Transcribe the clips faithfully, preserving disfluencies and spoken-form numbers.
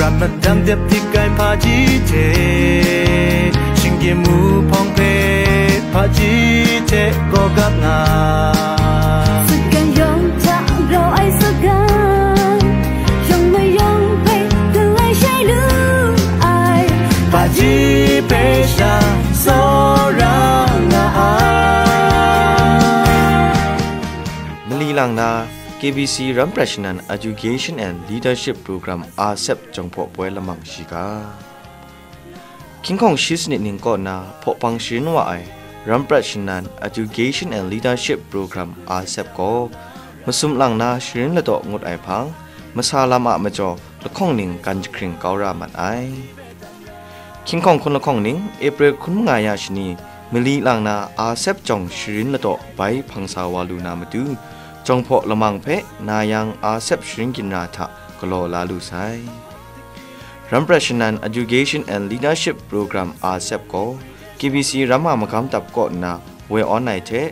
Ram madam dep dik ai hpaji hte, shinggyim wuhpawng hpe hpaji hte gaw gap nga. Sagan yawng hta grau ai sagan, yawng mayawng hpe galai shai lu ai, hpaji hpe sha tsawra nga ai. Mali lang na, K B C Ram Prat Shanan Education and Leadership Program R sep jawng hpaw poi lamang shiga. Hkying hkawng shi sanit ning kaw na hpaw hpang sharin wa ai Ram Prat Shanan Education and Leadership Program R sep gaw, masum lang na sharin ladaw ngut ai hpang, masa lam a majaw lahkawng ning gan jahkring kau ra mat ai. Hkying hkawng hkun lahkawng ning, April hkun manga ya shani, mali lang na R sep jawng sharin ladaw bai hpang sa wa lu na matu, jawng hpaw lamang hpe na yang R sep sharin ginra hta galaw la lu sai. Ram Prat Shanan Education and Leadership Program R sep gaw, K B C Ramma Magam Dap kaw nna woi awn ai hte,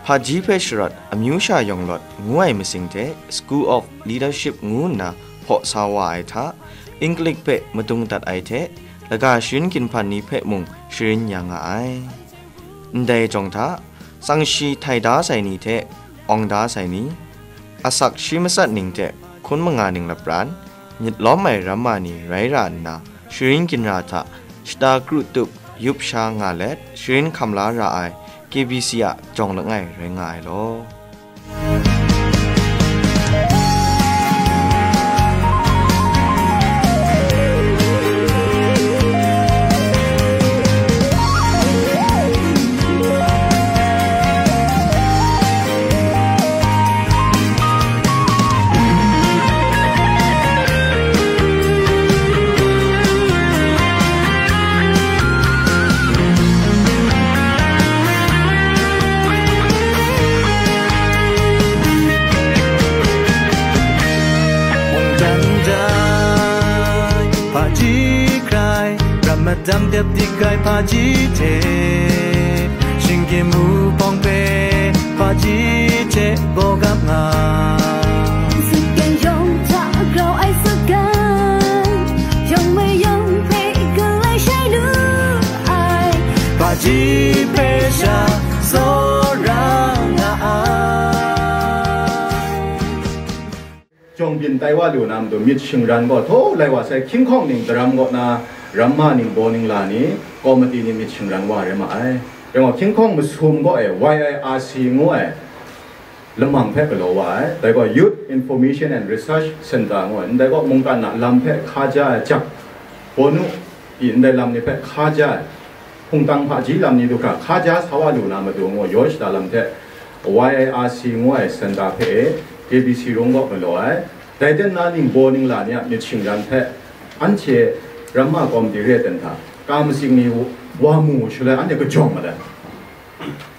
hpaji hpe sharawt amyu sha yawng lawt ngu ai masing hte School of Leadership ngu nna hpaw sa wa ai hta, English hpe madung dat ai hte, laga sharin ginhpan ni hpe mung sharin ya nga ai. Ndai jawng hta, tsang shi htai da sai ni hte awng da sai ni, asak shi matsat ning hte hkun manga ning lapran, myit lawm ai ramma ni rai ra nna, sharin ginra hta shata kru tup yup sha nga let, sharin hkam la ra ai K B C a jawng langai rai nga ai law. Mungdan dai hpaji hkrai, ram madam dep dik ai hpaji hte, shinggyim wuhpawng hpe hpaji hte baw gap nga. Sagan yawng hta grau ai sagan, yawng mayawng hpe galai shai lu ai, hpaji hpe sha tsawra nga ai. Jawng byin tai wa lu na matu myit shingran gaw htaw lai wa sai, hkying hkawng ning daram kaw na, ramma ning baw ning la ni, komiti ni myit shingran wa rai ma ai. Rai gaw, hkying hkawng masum gaw e, Y I R C ngu ai lamang hpe galaw wa ai. Dai gaw Youth Information and Research Center ngu ai. Ndai gaw mungkan a lam hpe hka ja ai, jak, bawnu i ndai lam ni hpe hka ja ai, hpungtang hpaji lam ni du hkra hka ja sa wa lu na matu ngu yaw shada lam hte, Y I R C ngu ai senta hpe e, K B C rung kaw galaw ai. Dai ten na ningbaw ningla ni a myit shingran hpe, anhte ramma kawmti re ai ten hta, ka matsing ni wa mu shaloi, anhte kajawng mat ai.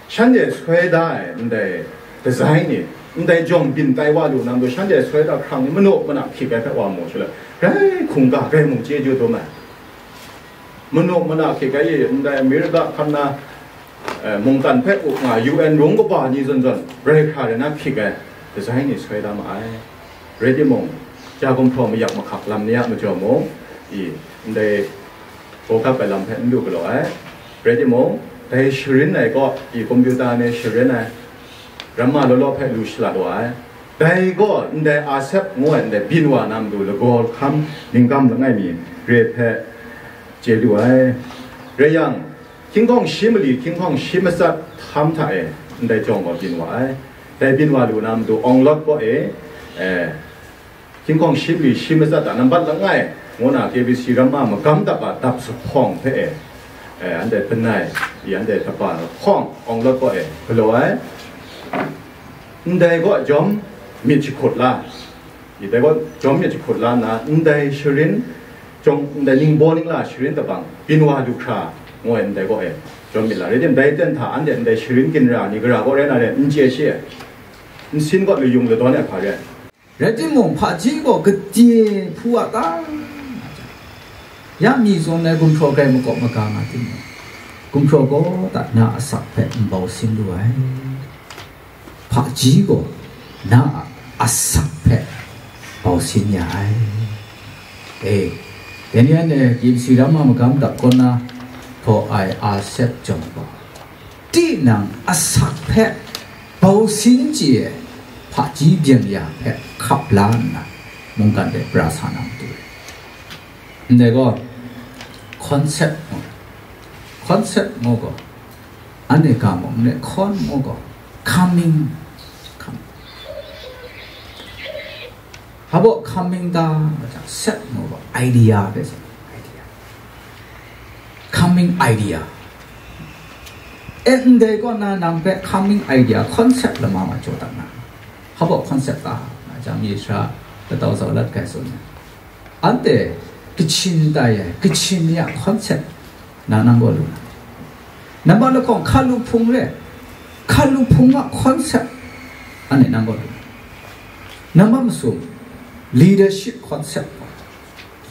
Shanhte soi da ai ndai dazai ni, ndai jawng byin tai wa lu na matu, shanhte soi da hkrang ni, manaw mana hkyik ai hpe wa mu shaloi, grai hkungga, grai mung chyeju dum ai. Manaw mana hkyik ai e, ndai America hkan na, eh, mungkan hpe up nga U N rung kaba ni zawn zawn, rai hkra rai na hkyik ai, dazai ni soi da ma ai. Rai timung, ja gumhpraw mayak mahkak lam ni a majaw mung, i, ndai hkap ai lam hpe n lu galaw ai. Rai timung, dai sharin ai kaw, i, computer ni sharin ai, ramma law law hpe lu shalat wa ai. Dai gaw ndai asep ngu ai ndai byin wa na matu lagaw hkam ningkam langai mi re hpe chye lu ai. Rai yang, hkying hkawng shi mali, hkying hkawng shi matsat htam hta e ndai jawng gaw byin wa ai. Dai byin wa lu na matu awng lawt kaw e, eh, hkying hkawng shi mali shi matsat a nambat langai ngu na K B C ramma magam dap a dap zuphpawng hpe e, eh, anhte langai i anhte dap a hkawng awng lawt kaw e galaw ai. Ndai gaw jawm myit jahkut la, i dai gaw jawm myit jahkut la nna, ndai sharin, jawng ndai ningbaw ningla sharin kabang byin wa lu hkra ngu ai ndai gaw e jawm myit la. Rai timung, dai ten hta anhte ndai sharin ginra ni gara gaw rai na rai n chye shi ai, nsin gaw layung ladawn ai hpa re ai. Rai timung, hpaji gaw gade hpu a ta, ya mi zawn ai gumhpraw grai makawp maga nga timung, gumhpraw gaw ta na asak hpe n bau sin lu ai. Hpaji gaw na a asak hpe bau sin ya ai. E, Dai ni anhte K B C Ramma magam dap kaw na hpaw ai Asep jawng gaw, tinang asak hpe bausin chye ai hpaji byeng ya hpe hkap la nna, mungkan de pra sa na matu re. Ndai gaw, concept ngu, concept ngu gaw, anhte ga mung ne, con ngu gaw, coming, coming. Habo coming ta, macam set ngu gaw, idea hpe sa, idea. Coming idea. E, ndai kaw na nang hpe coming idea, concept lama ma jaw dat na. Habo concept ta, macam Yesha latau zau lat kai tsun. Anhte kachin tai ai, kachin ya concept na nang gaw lu na. Nambat lahkawng hkalu hpung re, hkalu hpung a concept anhte nang gaw lu na. Nambat masum leadership concept,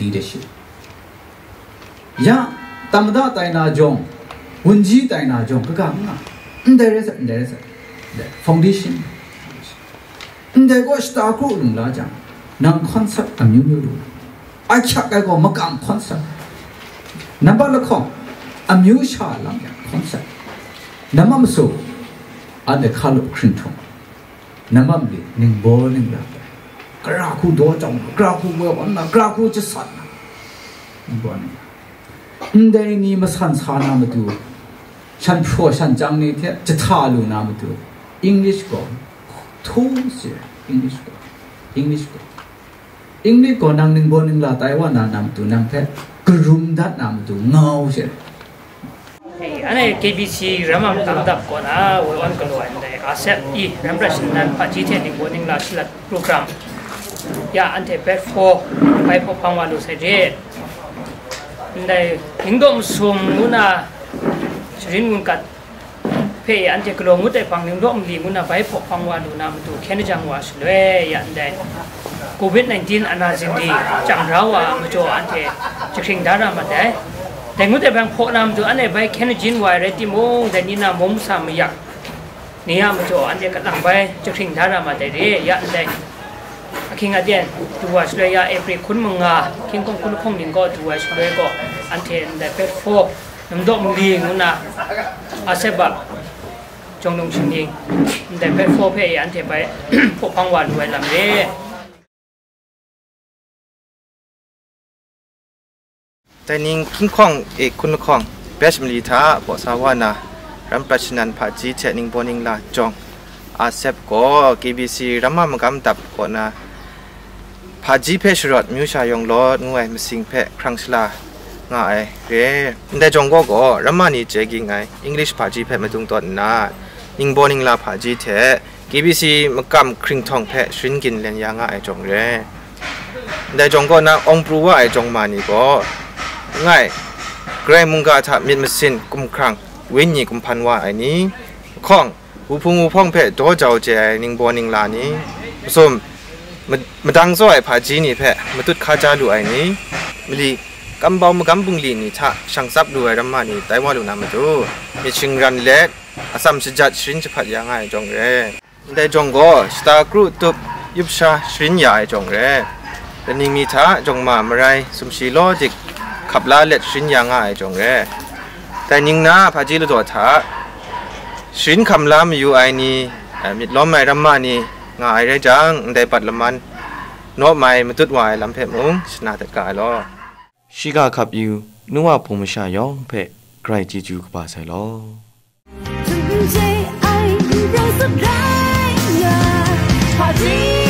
leadership. Ya, tamada tai na jawng, wunji tai na jawng, kaga n nga. Ndai rai sa, ndai rai sa. Ndai, foundation. Ndai gaw shata kru lung la jang, nang concept amyu myu lu. Ahkyak ai gaw makam concept. Nambat lahkawng, amyu sha lam yang concept. Nambat masu, anhte hkalu hkring htung. Nambat mali, ningbaw ningla. Kara hku daw chyawm, kara hku woi wan na, kara hku jasat na. Ningbaw ningla. Ndai ni masan sa na matu, shan hpraw shan chyang ni hte jahta lu na matu, English gaw, htu si, English gaw, English gaw. English gaw nang ningbaw ningla tai wa na, na matu, nang hpe karum dat na matu, ngau si. Hei, anhte K B C Ramma magam dap kaw na, woi wan galaw ai ndai, Asep i, Ram Prat Shanan hpaji hte ningbaw ningla shalat program. Ya, anhte batch four, bai hpaw hpang wa lu sai re. Ndai, ningdaw masum ngu na, sharin mungkat hpe anhte galaw ngut ai hpang ningdaw mali ngu na bai hpaw hpang wa lu na matu hkyen jang wa shaloi, ya ndai covid nineteen ana zingri chyam ra wa ai majaw anhte jahkring da ra mat ai. Dai ngut ai hpang hpaw na matu anhte bai hkyen jin wa ai rai timung, dai ni na mung masa mayak ni a majaw anhte kalang bai jahkring da ra mat ai re, ya ndai. Ahkying aten, du wa shaloi ya April hkun manga, hkying hkawng hkun lahkawng ning gaw du wa shaloi gaw, anhte ndai batch four, namdaw mali ngu na, Asep a, jawng nung shingning, ndai batch four hpe e anhte bai hpaw hpang wa lu ai lam re. Dai ning hkying hkawng e hkun lahkawng, batch mali hta baw sa wa na, Ram Prat Shanan hpaji hte ningbaw ningla jawng, Asep gaw K B C Ramma magam dap kaw na, hpaji hpe sharawt amyu sha yawng lawt ngu ai masing hpe hkrang shala nga ai re. Ndai jawng gaw gaw, Ramma ni chye ging ai English hpaji hpe madung tawn nna, ningbaw ningla hpaji hte K B C makam hkring htawng hpe sharin ginlen ya nga ai jawng re. Ndai jawng kaw na awng pru wa ai jawng ma ni gaw, langai, Karai mungga hta myit masin kumhkrang, wenyi kumhpan wa ai ni, lahkawng, wuhpung wuhpawng hpe daw jau chye ai ningbaw ningla ni, masum, ma-, madang tsaw ai hpaji ni hpe matut hkaja lu ai ni, mali, kambau magam bungli ni hta shang tsap lu ai ramma ni tai wa lu na matu, myit shingran let, atsam shajat sharin jahpat ya nga ai jawng re. Ndai jawng gaw, shata kru tup yup sha sharin ya ai jawng re. Laning mi hta jawng ma marai sumshi law dik hkap la let sharin ya nga ai jawng re. Dai ning na hpaji ladaw hta sharin hkam la mayu ai ni, eh, myit lawm ai ramma ni nga ai rai jang, ndai bat laman naw mai matut wa ai lam hpe mung shana dat ga ai law. Shiga hkap yu, nu wa hpung masha yawng hpe Karai chyeju kaba sai law. ถึงใจไอ้เราสุดแรงอย่าพอดี